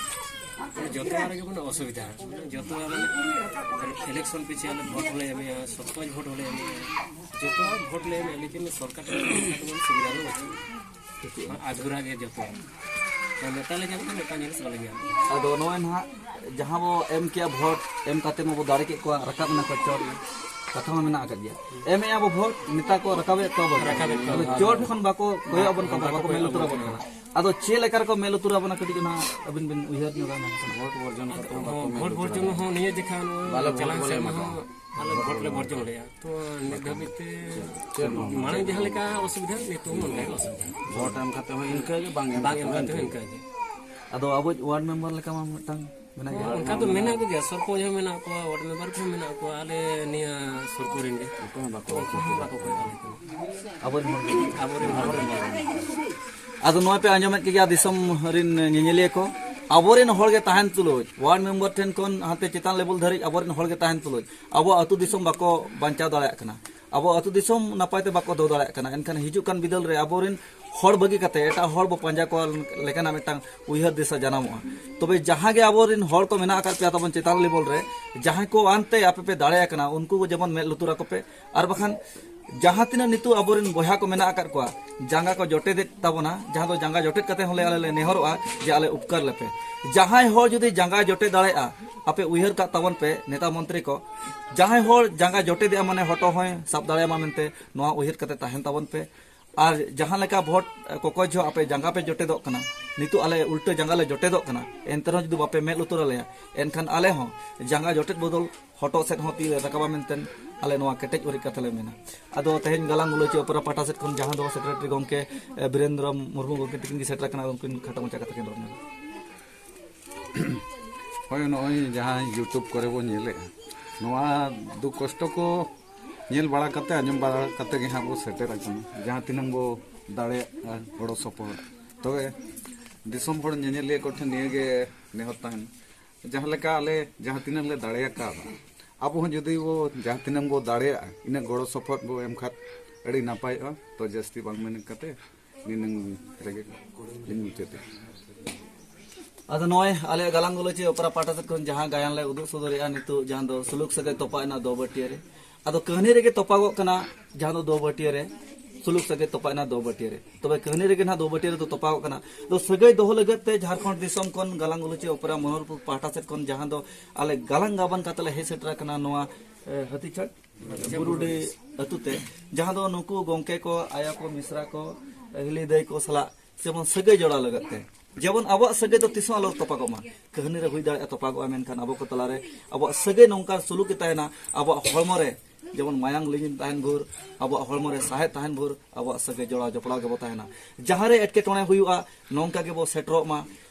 ᱢᱟᱱᱮ ᱡᱚᱛᱚᱣᱟᱜ ᱨᱮᱜᱮ ᱢᱟᱱᱮ ᱚᱥᱩᱵᱤᱫᱷᱟ, ᱢᱟᱱᱮ ᱡᱚᱛᱚᱣᱟᱜ ᱢᱟᱱᱮ ᱤᱞᱮᱠᱥᱚᱱ ᱯᱤᱪᱷᱮ ᱟᱞᱮ ᱵᱷᱳᱴ ᱦᱚᱸᱞᱮ ᱮᱢᱮᱜᱼᱟ, ᱥᱚᱨᱯᱚᱧᱪ ᱵᱷᱳᱴ ᱦᱚᱸᱞᱮ ᱮᱢᱮᱜᱼᱟ, ᱡᱚᱛᱚᱣᱟᱜ ᱵᱷᱳᱴ ᱞᱮ ᱮᱢᱮᱜᱼᱟ, ᱞᱮᱠᱤᱱ ᱥᱚᱨᱠᱟᱨ ᱴᱷᱮᱱ ᱠᱷᱚᱱ ᱥᱩᱵᱤᱫᱷᱟ ᱫᱚ ᱵᱟᱹᱪᱩᱜ᱾ ᱟᱫᱷᱩᱨᱟ ᱜᱮ ᱡᱚᱛᱚ᱾ ᱢᱤᱫᱴᱟᱝ ᱞᱮ ᱧᱟᱢ ᱠᱮᱫᱟ, ᱢᱤᱫᱴᱟᱝ ᱡᱤᱱᱤᱥ ᱵᱟᱞᱮ ᱧᱟᱢ ᱠᱮᱫᱟ᱾ ᱟᱫᱚ ᱱᱚᱜᱼᱚᱭ ᱱᱟᱦᱟᱜ ᱡᱟᱦᱟᱸ ᱵᱚ ᱮᱢ ᱠᱮᱜᱼᱟ ᱵᱷᱳᱴ, ᱮᱢ ᱠᱟᱛᱮ ᱢᱟᱵᱚ ᱫᱟᱲᱮ ᱠᱮᱫ ᱠᱚᱣᱟ, ᱨᱟᱠᱟᱵ ᱮᱱᱟ ᱠᱚ ᱪᱚᱴ, ᱠᱟᱛᱷᱟ ᱢᱟ ᱢᱮᱱᱟᱜ ᱟᱠᱟᱫ ᱜᱮᱭᱟ᱾ ᱮᱢᱮᱜᱼᱟ ᱵᱚ ᱵᱷᱳᱴ, ᱱᱮᱛᱟ ᱠᱚ ᱨᱟᱠᱟᱵᱮᱫ ᱠᱚᱣᱟ ᱵᱚ᱾ ᱨᱟᱠᱟᱵᱮᱫ ᱠᱚᱣᱟ ᱟᱫᱚ ᱵᱚ᱾ ᱪᱚᱴ ᱠᱷᱚᱱ ᱵᱟᱠᱚ ᱠᱚᱭᱚᱜ ᱟᱵᱚᱱ ᱠᱟᱱᱟ, ᱵᱟᱠᱚ ᱢᱮᱫ ᱞᱩᱛᱩᱨ ᱟᱵᱚᱱ ᱠᱟᱱᱟ᱾ ᱟᱫᱚ ᱪᱮᱫ ᱞᱮᱠᱟ ᱨᱮᱠᱚ ᱢᱮᱫ ᱞᱩᱛᱩᱨ ᱟᱵᱚᱱᱟ, ᱠᱟᱹᱴᱤᱡ ᱚᱱᱟ ᱟᱹᱵᱤᱱ ᱵᱤᱱ ᱩᱭᱦᱟᱹᱨ ᱧᱚᱜᱟ ᱢᱮᱱᱠᱷᱟᱱ᱾ ᱵᱷᱳᱴ ᱵᱚᱨᱡᱚᱱ ᱠᱟᱛᱮ ᱦᱚᱸ ᱵᱟᱠᱚ ᱢᱮᱫ ᱵᱷᱳᱴ ᱞᱩᱛᱩᱨ ᱵᱚᱨᱡᱚᱱ ᱟᱵᱚᱱᱟ᱾ ᱦᱚᱸ ᱱᱤᱭᱟᱹ ᱡᱮᱠᱷᱟ ᱱᱚᱣᱟ ᱵᱟᱞᱮ ᱵᱷᱳᱴ ᱪᱟᱞᱟᱣᱮᱱ ᱵᱚᱞᱮ ᱥᱮᱨᱢᱟ ᱮᱢᱟ ᱦᱚᱸ ᱠᱚᱣᱟ᱾ ᱟᱞᱮ ᱵᱷᱳᱴ ᱞᱮ ᱵᱚᱨᱡᱚᱱ ᱞᱮᱜᱼᱟ᱾ ᱛᱚ ᱱᱤᱛ ᱫᱷᱟᱹᱵᱤᱡ ᱛᱮ ᱪᱮᱫ ᱦᱚᱸ ᱵᱟᱝ᱾ ᱢᱟᱲᱟᱝ ᱡᱟᱦᱟᱸ ᱞᱮᱠᱟ ᱚᱥᱩᱵᱤᱫᱷᱟ, ᱱᱤᱛᱚᱝ ᱦᱚᱸ ᱚᱱᱠᱟ ᱜᱮ ᱚᱥᱩᱵᱤᱫᱷᱟ᱾ ᱵᱷᱳᱴ ᱮᱢ ᱠᱟᱛᱮ ᱦᱚᱸ ᱤᱱᱠᱟᱹ ᱜᱮ, ᱵᱟᱝ ᱮᱢ ᱵᱟᱝ ᱠᱟᱛᱮ ᱮᱢ ᱦᱚᱸ ᱠᱟᱛᱮ ᱦᱚᱸ ᱤᱱᱠᱟᱹ ᱜᱮ᱾ ᱟᱫᱚ ᱟᱵᱚᱭᱤᱡ ᱣᱟᱨᱰ ᱢᱮᱢᱵᱟᱨ ᱞᱮᱠᱟ ᱢᱟ ᱢᱤᱫᱴᱟᱝ ᱢᱮᱱᱟᱜ ᱜᱮᱭᱟ᱾ ᱚᱱᱠᱟ ᱫᱚ ᱢᱮᱱᱟᱜ ᱠᱚᱜᱮᱭᱟ, ᱥᱚᱨᱯᱚᱧᱪ ᱦᱚᱸ ᱢᱮᱱᱟᱜ ᱠᱚᱣᱟ, ᱣᱟᱨᱰ ᱢᱮᱢᱵᱟᱨ ᱠᱚᱦᱚᱸ ᱢᱮᱱᱟᱜ ᱠᱚᱣᱟ, ᱟᱞᱮ ᱱᱤᱭᱟᱹ ᱥᱩᱨ ᱠᱚᱨᱮᱱ ᱜᱮ᱾ ᱚᱠᱚᱭ ᱦᱚᱸ ᱵᱟᱠᱚ ᱚᱠᱚᱭ ᱦᱚᱸ ᱵᱟᱠᱚ ᱠᱚᱭᱚᱜ ᱟᱞᱮ ᱠᱟᱱᱟ᱾ ᱟᱵᱚᱨᱮᱱ ᱦᱚᱲ ᱜᱮ᱾ ᱟᱵᱚᱨᱮᱱ ᱦᱚᱲ ᱜᱮ᱾ ᱟᱫᱚ ᱱᱚᱜᱼᱚᱭ ᱯᱮ ᱟᱸᱡᱚᱢᱮᱫ ᱜᱮᱭᱟ ᱫᱤᱥᱚᱢ ᱨᱮᱱ ᱧᱮᱧᱮᱞᱤᱭᱟᱹ ᱠᱚ, ᱟᱵᱚᱨᱮᱱ ᱦᱚᱲ ᱜᱮ ᱛᱟᱦᱮᱱ ᱛᱩᱞᱩᱡ, ᱣᱟᱨᱰ ᱢᱮᱢᱵᱟᱨ ᱴᱷᱮᱱ ᱠᱷᱚᱱ ᱦᱟᱱᱛᱮ ᱪᱮᱛᱟᱱ ᱞᱮᱵᱮᱞ ᱫᱷᱟᱹᱨᱤᱡ ᱟᱵᱚᱨᱮᱱ ᱦᱚᱲ ᱜᱮ ᱛᱟᱦᱮᱱ ᱛᱩᱞᱩᱡ, ᱟᱵᱚ ᱟᱹᱛᱩ ᱫᱤᱥᱚᱢ ᱵᱟᱠᱚ ᱵᱟᱧᱪᱟᱣ ᱫᱟᱲᱮᱭᱟᱜ ᱠᱟᱱᱟ, ᱟᱵᱚ ᱟᱹᱛᱩ ᱫᱤᱥᱚᱢ ᱱᱟᱯᱟᱭ ᱛᱮ ᱵᱟᱠᱚ ᱫᱚᱦᱚ ᱫᱟᱲᱮᱭᱟᱜ ᱠᱟᱱᱟ᱾ ᱮᱱᱠᱷᱟᱱ ᱦᱤᱡᱩᱜ ᱠᱟᱱ ᱵᱤᱫᱟᱹᱞ ᱨᱮ ᱟᱵᱚᱨᱮᱱ ᱦᱚᱲ ᱵᱟᱹᱜᱤ ᱠᱟᱛᱮ ᱮᱴᱟᱜ ᱦᱚᱲ ᱵᱚ ᱯᱟᱸᱡᱟ ᱠᱚᱣᱟ ᱞᱮᱠᱟᱱᱟᱜ ᱢᱤᱫᱴᱟᱝ ᱩᱭᱦᱟᱹᱨ ᱫᱤᱥᱟᱹ ᱡᱟᱱᱟᱢᱚᱜᱼᱟ᱾ ᱛᱚᱵᱮ ᱡᱟᱦᱟᱸ ᱜᱮ ᱟᱵᱚᱨᱮᱱ ᱦᱚᱲ ᱠᱚ ᱢᱮᱱᱟᱜ ᱟᱠᱟᱫ ᱯᱮᱭᱟ ᱛᱟᱵᱚᱱ ᱪᱮᱛᱟᱱ ᱞᱮᱵᱮᱞ ᱨᱮ, ᱡᱟᱦᱟᱸᱭ ᱠᱚ ᱟᱱᱛᱮ ᱟᱯᱮ ᱯᱮ ᱫᱟᱲᱮᱭᱟᱜ ᱠᱟᱱᱟ, ᱩᱱᱠᱩ ᱠᱚ ᱡᱮᱢᱚᱱ ᱢᱮᱫ ᱞᱩᱛᱩᱨ ᱟᱠᱚ ᱯᱮ᱾ ᱟᱨ ᱵᱟᱠᱷᱟᱱ ᱡᱟᱦᱟᱸ ᱛᱤᱱᱟᱹᱜ ᱱᱤᱛᱚᱜ ᱟᱵᱚᱨᱮᱱ ᱵᱚᱭᱦᱟ ᱠᱚ ᱢᱮᱱᱟᱜ ᱟᱠᱟᱫ ᱠᱚᱣᱟ, ᱡᱟᱸᱜᱟ ᱠᱚ ᱡᱚᱴᱮᱫᱮᱫ ᱛᱟᱵᱚᱱᱟ, ᱡᱟᱦᱟᱸ ᱫᱚ ᱡᱟᱸᱜᱟ ᱡᱚᱴᱮᱫ ᱠᱟᱛᱮ ᱦᱚᱸᱞᱮ ᱟᱞᱮ ᱞᱮ ᱱᱮᱦᱚᱨᱚᱜᱼᱟ ᱡᱮ ᱟᱞᱮ ᱩᱯᱠᱟᱨ ᱞᱮᱯᱮ᱾ ᱡᱟᱦᱟᱸᱭ ᱦᱚᱲ ᱡᱩᱫᱤ ᱡᱟᱸᱜᱟ ᱡᱚᱴᱮᱫ ᱫᱟᱲᱮᱭᱟᱜᱼᱟ, ᱟᱯᱮ ᱩᱭᱦᱟᱹᱨ ᱠᱟᱜ ᱛᱟᱵᱚᱱ ᱯᱮ ᱱᱮᱛᱟ ᱢᱚᱱᱛᱨᱤ ᱠᱚ, ᱡᱟᱦᱟᱸᱭ ᱦᱚᱲ ᱡᱟᱸᱜᱟ ᱡᱚᱴᱮᱫᱮᱜᱼᱟ ᱢᱟᱱᱮ ᱦᱚᱴᱚᱜ ᱦᱚᱸᱭ ᱥᱟᱵ ᱫᱟᱲᱮᱭᱟᱢᱟ ᱢᱮᱱᱛᱮ, ᱱᱚᱣᱟ ᱩᱭᱦᱟᱹᱨ ᱠᱟᱛᱮ ᱛᱟᱦᱮᱱ ᱛᱟᱵᱚᱱ ᱯᱮ᱾ ᱟᱨ ᱡᱟᱦᱟᱸ ᱞᱮᱠᱟ ᱵᱷᱳᱴ ᱠᱚᱠᱚᱭ ᱡᱚᱦᱚᱜ ᱟᱯᱮ ᱡᱟᱸᱜᱟ ᱯᱮ ᱡᱚᱴᱮᱫᱚᱜ ᱠᱟᱱᱟ, ᱱᱤᱛᱚᱜ ᱟᱞᱮ ᱩᱞᱴᱟᱹ ᱡᱟᱸᱜᱟ ᱞᱮ ᱡᱚᱴᱮᱫᱚᱜ ᱠᱟᱱᱟ, ᱮᱱᱛᱮ ᱨᱮᱦᱚᱸ ᱡᱩᱫᱤ ᱵᱟᱯᱮ ᱢᱮᱫ ᱞᱩᱛᱩᱨ ᱟᱞᱮᱭᱟ, ᱮᱱᱠᱷᱟᱱ ᱟᱞᱮ ᱦᱚᱸ ᱡᱟᱸᱜᱟ ᱡᱚᱴᱮᱫ ᱵᱚᱫᱚᱞ ᱦᱚᱴᱚᱜ ᱥᱮᱫ ᱦᱚᱸ ᱛᱤ ᱞᱮ ᱨᱟᱠᱟᱵᱟ ᱢᱮᱱᱛᱮ ᱟᱞᱮ ᱱᱚᱣᱟ ᱠᱮᱴᱮᱡ ᱚᱨᱤᱡ ᱠᱟᱛᱷᱟ ᱞᱮ ᱢᱮᱱᱟ᱾ ᱟᱫᱚ ᱛᱮᱦᱮᱧ ᱜᱟᱞᱟᱝ ᱜᱟᱞᱚᱪ ᱚᱯᱮᱨᱟ ᱯᱟᱦᱴᱟ ᱥᱮᱫ ᱠᱷᱚᱱ ᱡᱟᱦᱟᱸ ᱫᱚ ᱥᱮᱠᱨᱮᱴᱟᱨᱤ ᱜᱚᱢᱠᱮ, ᱮ, ᱵᱤᱨᱮᱱᱫᱨᱚ ᱢᱩᱨᱢᱩ ᱜᱚᱢᱠᱮ ᱛᱤᱠᱤᱱ ᱜᱮ ᱥᱮᱴᱮᱨ ᱟᱠᱟᱱᱟ, ᱟᱫᱚ ᱩᱱᱠᱤᱱ ᱠᱷᱟᱴᱚ ᱢᱟᱪᱷᱟ ᱠᱟᱛᱷᱟ ᱠᱤᱱ ᱨᱚᱲ ᱧᱚᱜᱟ᱾ ᱦᱳᱭ, ᱱᱚᱜᱼᱚᱭ ᱡᱟᱦᱟᱸ YouTube ᱠᱚᱨᱮ ᱵᱚ ᱧᱮᱞᱮᱫᱼᱟ, ᱱᱚᱣᱟ ᱫᱩᱠ ᱠᱚᱥᱴᱚ ᱠᱚ ᱧᱮᱞ ᱵᱟᱲᱟ ᱠᱟᱛᱮ, ᱟᱸᱡᱚᱢ ᱵᱟᱲᱟ ᱠᱟᱛᱮ ᱜᱮ ᱦᱟᱸᱜ ᱵᱚ ᱥᱮᱴᱮᱨ ᱟᱠᱟᱱᱟ, ᱡᱟᱦᱟᱸ ᱛᱤᱱᱟᱹᱝ ᱵᱚ ᱫᱟᱲᱮᱭᱟᱜᱼᱟ ᱜᱚᱲᱚ ᱥᱚᱯᱚᱦᱚᱫ᱾ ᱛᱚᱵᱮ ᱫᱤᱥᱚᱢ ᱦᱚᱲ ᱧᱮᱧᱮᱞᱤᱭᱟᱹ ᱠᱚᱴᱷᱮᱱ ᱱᱤᱭᱟᱹ ᱜᱮ ᱱᱮᱦᱚᱨ ᱛᱟᱦᱮᱱ, ᱡᱟᱦᱟᱸ ᱞᱮᱠᱟ ᱟᱞᱮ ᱡᱟᱦᱟᱸ ᱛᱤᱱᱟᱹᱜ ᱞᱮ ᱫᱟᱲᱮᱭᱟᱠᱟᱫᱟ, ᱟᱵᱚ ᱦᱚᱸ ᱡᱩᱫᱤ ᱵᱚ ᱡᱟᱦᱟᱸ ᱛᱤᱱᱟᱹᱜ ᱵᱚ ᱫᱟᱲᱮᱭᱟᱜᱼᱟ, ᱤᱱᱟᱹᱜ ᱜᱚᱲᱚ ᱥᱚᱯᱚᱦᱚᱫ ᱵᱚ ᱮᱢ ᱠᱷᱟᱱ ᱟᱹᱰᱤ ᱱᱟᱯᱟᱭᱚᱜᱼᱟ᱾ ᱛᱚ ᱡᱟᱹᱥᱛᱤ ᱵᱟᱝ ᱢᱮᱱ ᱠᱟᱛᱮ ᱱᱤᱱᱟᱹᱝ ᱨᱮᱜᱮ ᱞᱤᱧ ᱢᱩᱪᱟᱹᱫᱮᱫᱼᱟ᱾ ᱟᱫᱚ ᱱᱚᱜᱼᱚᱭ ᱟᱞᱮᱭᱟᱜ ᱜᱟᱞᱟᱝ ᱜᱟᱞᱚᱪᱤᱭᱟᱹ ᱚᱯᱮᱨᱟ ᱯᱟᱦᱴᱟ ᱥᱮᱫ ᱠᱷᱚᱱ ᱡᱟᱦᱟᱸ ᱜᱟᱭᱟᱱ ᱞᱮ ᱩᱫᱩᱜ ᱥᱚᱫᱚᱨᱮᱜᱼᱟ ᱱᱤᱛᱚᱜ, ᱡᱟᱦᱟᱸ ᱫᱚ ᱥᱩᱞᱩᱠ ᱥᱟᱹᱜᱟᱹᱭ ᱛᱚᱯᱟᱜ ᱮᱱᱟ ᱫᱚ ᱵᱟᱹᱴᱤᱭᱟᱹ ᱨᱮ, ᱟᱫᱚ ᱠᱟᱹᱦᱱᱤ ᱨᱮᱜᱮ ᱛᱚᱯᱟᱜᱚᱜ ᱠᱟᱱᱟ ᱡᱟᱦᱟᱸ ᱫᱚ ᱫᱚ ᱵᱟᱹᱴᱤᱭᱟᱹ ᱨᱮ᱾ ᱥᱩᱞᱩᱠ ᱥᱟᱹᱜᱟᱹᱭ ᱛᱚᱯᱟᱭᱮᱱᱟ ᱫᱚ ᱵᱟᱹᱴᱤᱭᱟᱹ ᱨᱮ᱾ ᱛᱚᱵᱮ ᱠᱟᱹᱦᱱᱤ ᱨᱮᱜᱮ ᱱᱟᱦᱟᱜ ᱫᱚ ᱵᱟᱹᱴᱤᱭᱟᱹ ᱨᱮᱫᱚ ᱛᱚᱯᱟᱣ ᱠᱟᱱᱟ᱾ ᱫᱚ ᱥᱟᱹᱜᱟᱹᱭ ᱫᱚᱦᱚ ᱞᱟᱹᱜᱤᱫ ᱛᱮ ᱡᱷᱟᱲᱠᱷᱚᱸᱰ ᱫᱤᱥᱚᱢ ᱠᱷᱚᱱ ᱜᱟᱞᱟᱝ ᱜᱟᱞᱚᱪᱤᱭᱟᱹ ᱚᱯᱮᱨᱟ ᱢᱚᱱᱳᱦᱚᱨᱯᱩᱨ ᱯᱟᱦᱴᱟ ᱥᱮᱫ ᱠᱷᱚᱱ ᱡᱟᱦᱟᱸ ᱫᱚ ᱟᱞᱮ ᱜᱟᱞᱟᱝ ᱜᱟᱵᱟᱱ ᱠᱟᱛᱮ ᱞᱮ ᱦᱮᱡ ᱥᱮᱴᱮᱨ ᱟᱠᱟᱱᱟ ᱱᱚᱣᱟ, ᱮ, ᱦᱟᱹᱛᱤᱪᱷᱟᱲ ᱵᱩᱨᱩᱰᱤ ᱟᱹᱛᱩ ᱛᱮ, ᱡᱟᱦᱟᱸ ᱫᱚ ᱱᱩᱠᱩ ᱜᱚᱝᱠᱮ ᱠᱚ, ᱟᱭᱳ ᱠᱚ, ᱢᱤᱥᱨᱟ ᱠᱚ, ᱦᱤᱞᱤ ᱫᱟᱹᱭ ᱠᱚ ᱥᱟᱞᱟᱜ ᱡᱮᱢᱚᱱ ᱥᱟᱹᱜᱟᱹᱭ ᱡᱚᱲᱟᱣ ᱞᱟᱹᱜᱤᱫ ᱛᱮ, ᱡᱮᱢᱚᱱ ᱟᱵᱚᱣᱟᱜ ᱥᱟᱹᱜᱟᱹᱭ ᱫᱚ ᱛᱤᱥ ᱦᱚᱸ ᱟᱞᱚ ᱛᱚᱯᱟᱜᱚᱜ ᱢᱟ᱾ ᱠᱟᱹᱦᱱᱤ ᱨᱮ ᱦᱩᱭ ᱫᱟᱲᱮᱭᱟᱜᱼᱟ ᱛᱚᱯᱟᱜᱚᱜᱼᱟ, ᱢᱮᱱᱠᱷᱟᱱ ᱟᱵᱚ ᱠᱚ ᱛᱟᱞᱟᱨᱮ ᱟᱵᱚᱣᱟᱜ ᱥᱟᱹᱜᱟᱹᱭ ᱱᱚᱝᱠᱟ ᱥᱩᱞᱩᱠ ᱜᱮ ᱛᱟᱦᱮᱱᱟ, ᱟᱵᱚᱣᱟᱜ ᱦᱚᱲᱢᱚ ᱨᱮ ᱡᱮᱢᱚᱱ ᱢᱟᱭᱟᱝ ᱞᱤᱸᱜᱤᱱ ᱛᱟᱦᱮᱱ ᱵᱷᱳᱨ, ᱟᱵᱚᱣᱟᱜ ᱦᱚᱲᱢᱚ ᱨᱮ ᱥᱟᱦᱮᱫ ᱛᱟᱦᱮᱱ ᱵᱷᱳᱨ, ᱟᱵᱚᱣᱟᱜ ᱥᱟᱹᱜᱟᱹᱭ ᱡᱚᱲᱟᱣ ᱡᱚᱯᱲᱟᱣ ᱜᱮᱵᱚ ᱛᱟᱦᱮᱱᱟ᱾ ᱡᱟᱦᱟᱸ ᱨᱮ ᱮᱴᱠᱮᱴᱚᱬᱮ ᱦᱩᱭᱩᱜᱼᱟ, ᱱᱚᱝᱠᱟ ᱜᱮᱵᱚ ᱥᱮᱴᱮᱨᱚᱜ ᱢᱟ᱾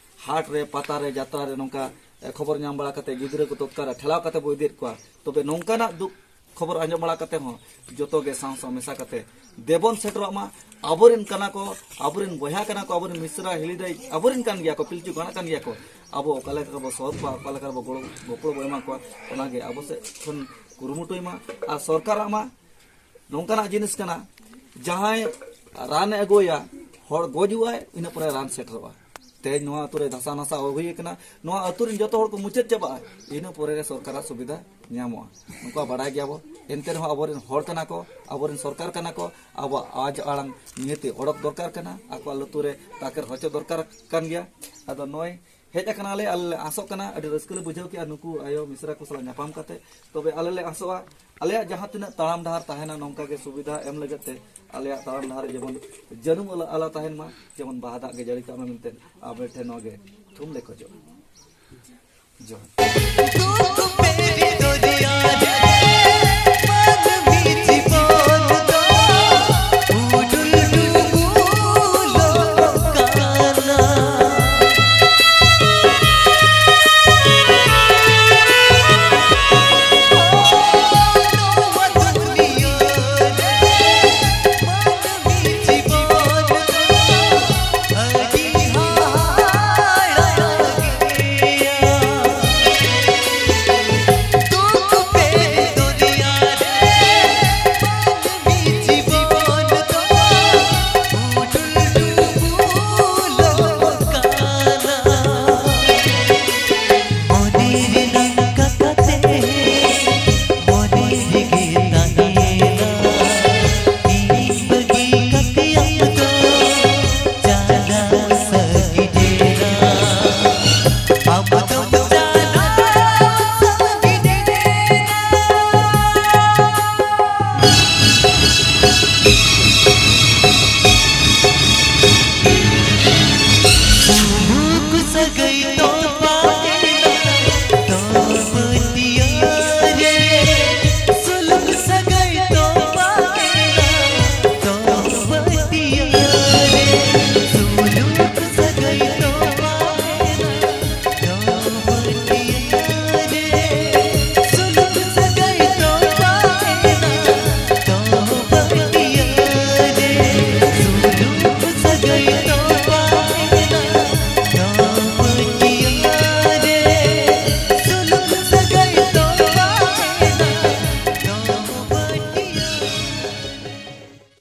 ᱦᱟᱴ ᱨᱮ, ᱯᱟᱛᱟ ᱨᱮ, ᱡᱟᱛᱨᱟ ᱨᱮ ᱱᱚᱝᱠᱟ, ᱮ, ᱠᱷᱚᱵᱚᱨ ᱧᱟᱢ ᱵᱟᱲᱟ ᱠᱟᱛᱮ ᱜᱤᱫᱽᱨᱟᱹ ᱠᱚ ᱛᱚᱛᱠᱟᱞ ᱨᱮ ᱴᱷᱮᱞᱟᱣ ᱠᱟᱛᱮ ᱵᱚ ᱤᱫᱤᱭᱮᱫ ᱠᱚᱣᱟ᱾ ᱛᱚᱵᱮ ᱱᱚᱝᱠᱟᱱᱟᱜ ᱫᱩᱠ ᱠᱷᱚᱵᱚᱨ ᱟᱸᱡᱚᱢ ᱵᱟᱲᱟ ᱠᱟᱛᱮ ᱦᱚᱸ ᱡᱚᱛᱚ ᱜᱮ ᱥᱟᱶ ᱥᱟᱶ ᱢᱮᱥᱟ ᱠᱟᱛᱮ ᱫᱮᱵᱚᱱ ᱥᱮᱴᱮᱨᱚᱜ ᱢᱟ᱾ ᱟᱵᱚᱨᱮᱱ ᱠᱟᱱᱟ ᱠᱚ, ᱟᱵᱚᱨᱮᱱ ᱵᱚᱭᱦᱟ ᱠᱟᱱᱟ ᱠᱚ, ᱟᱵᱚᱨᱮᱱ ᱢᱤᱥᱨᱟ ᱦᱤᱞᱤ ᱫᱟᱹᱭ ᱟᱵᱚᱨᱮᱱ ᱠᱟᱱ ᱜᱮᱭᱟ ᱠᱚ, ᱯᱤᱞᱪᱩ ᱜᱟᱲᱟ ᱠᱟᱱ ᱜᱮᱭᱟ ᱠᱚ᱾ ᱟᱵᱚ ᱚᱠᱟ ᱞᱮᱠᱟ ᱵᱚ ᱥᱚᱦᱚᱫ ᱠᱚᱣᱟ, ᱚᱠᱟ ᱞᱮᱠᱟ ᱵᱚ ᱜᱚᱲᱚ ᱜᱚᱯᱚᱲᱚ ᱵᱚ ᱮᱢᱟ ᱠᱚᱣᱟ, ᱚᱱᱟᱜᱮ ᱟᱵᱚ ᱥᱮᱫ ᱠᱷᱚᱱ ᱠᱩᱨᱩᱢᱩᱴᱩᱭ ᱢᱟ᱾ ᱟᱨ ᱥᱚᱨᱠᱟᱨᱟᱜ ᱢᱟ ᱱᱚᱝᱠᱟᱱᱟᱜ ᱡᱤᱱᱤᱥ ᱠᱟᱱᱟ, ᱡᱟᱦᱟᱸᱭ ᱨᱟᱱᱮ ᱟᱹᱜᱩᱭᱟ, ᱦᱚᱲ ᱜᱚᱡᱩᱜᱼᱟᱭ, ᱤᱱᱟᱹ ᱯᱚᱨᱮ ᱨᱟᱱ ᱥᱮᱴᱮᱨᱚᱜᱼᱟ᱾ ᱛᱮᱦᱮᱧ ᱱᱚᱣᱟ ᱟᱹᱛᱩ ᱨᱮ ᱫᱷᱟᱥᱟ ᱱᱟᱥᱟ ᱦᱩᱭ ᱟᱠᱟᱱᱟ, ᱱᱚᱣᱟ ᱟᱹᱛᱩ ᱨᱮᱱ ᱡᱚᱛᱚ ᱦᱚᱲ ᱠᱚ ᱢᱩᱪᱟᱹᱫ ᱪᱟᱵᱟᱜᱼᱟ, ᱤᱱᱟᱹ ᱯᱚᱨᱮ ᱨᱮ ᱥᱚᱨᱠᱟᱨᱟᱜ ᱥᱩᱵᱤᱫᱷᱟ ᱧᱟᱢᱚᱜᱼᱟ᱾ ᱱᱚᱝᱠᱟ ᱵᱟᱲᱟᱭ ᱜᱮᱭᱟᱵᱚ, ᱮᱱᱛᱮ ᱨᱮᱦᱚᱸ ᱟᱵᱚᱨᱮᱱ ᱦᱚᱲ ᱠᱟᱱᱟ ᱠᱚ, ᱟᱵᱚᱨᱮᱱ ᱥᱚᱨᱠᱟᱨ ᱠᱟᱱᱟ ᱠᱚ, ᱟᱵᱚᱣᱟᱜ ᱟᱣᱟᱡᱽ ᱟᱲᱟᱝ ᱱᱤᱦᱟᱹᱛᱤ ᱚᱰᱚᱠ ᱫᱚᱨᱠᱟᱨ ᱠᱟᱱᱟ, ᱟᱠᱚᱣᱟᱜ ᱞᱩᱛᱩᱨ ᱨᱮ ᱛᱟᱠᱮᱨ ᱦᱚᱪᱚ ᱫᱚᱨᱠᱟᱨ ᱠᱟᱱ ᱜᱮᱭᱟ᱾ ᱟᱫᱚ ᱱᱚᱜᱼᱚᱭ ᱦᱮᱡ ᱟᱠᱟᱱᱟᱞᱮ, ᱟᱞᱮ ᱞᱮ ᱟᱥᱚᱜ ᱠᱟᱱᱟ, ᱟᱹᱰᱤ ᱨᱟᱹᱥᱠᱟᱹ ᱞᱮ ᱵᱩᱡᱷᱟᱹᱣ ᱠᱮᱜᱼᱟ ᱱᱩᱠᱩ ᱟᱭᱳ ᱢᱤᱥᱨᱟ ᱠᱚ ᱥᱟᱞᱟᱜ ᱧᱟᱯᱟᱢ ᱠᱟᱛᱮ᱾ ᱛᱚᱵᱮ ᱟᱞᱮ ᱞᱮ ᱟᱥᱚᱜᱼᱟ, ᱟᱞᱮᱭᱟᱜ ᱡᱟᱦᱟᱸ ᱛᱤᱱᱟᱹᱜ ᱛᱟᱲᱟᱢ ᱰᱟᱦᱟᱨ ᱛᱟᱦᱮᱱᱟ, ᱱᱚᱝᱠᱟ ᱜᱮ ᱥᱩᱵᱤᱫᱷᱟ ᱮᱢ ᱞᱟᱹᱜᱤᱫ ᱛᱮ ᱟᱞᱮᱭᱟᱜ ᱛᱟᱲᱟᱢ ᱰᱟᱦᱟᱨ ᱨᱮ ᱡᱮᱢᱚᱱ ᱡᱟᱹᱱᱩᱢ ᱟᱞᱚ, ᱟᱞᱚ ᱛᱟᱦᱮᱱ ᱢᱟ, ᱡᱮᱢᱚᱱ ᱵᱟᱦᱟ ᱫᱟᱜ ᱜᱮ ᱡᱟᱹᱲᱤ ᱠᱟᱜ ᱢᱟ ᱢᱮᱱᱛᱮ ᱟᱵᱮᱱ ᱴᱷᱮᱱ ᱱᱚᱣᱟ ᱜᱮ ᱛᱷᱩᱢ ᱞᱮ ᱠᱷᱚᱡᱚᱜᱼᱟ᱾ ᱡᱚᱦᱟᱨ᱾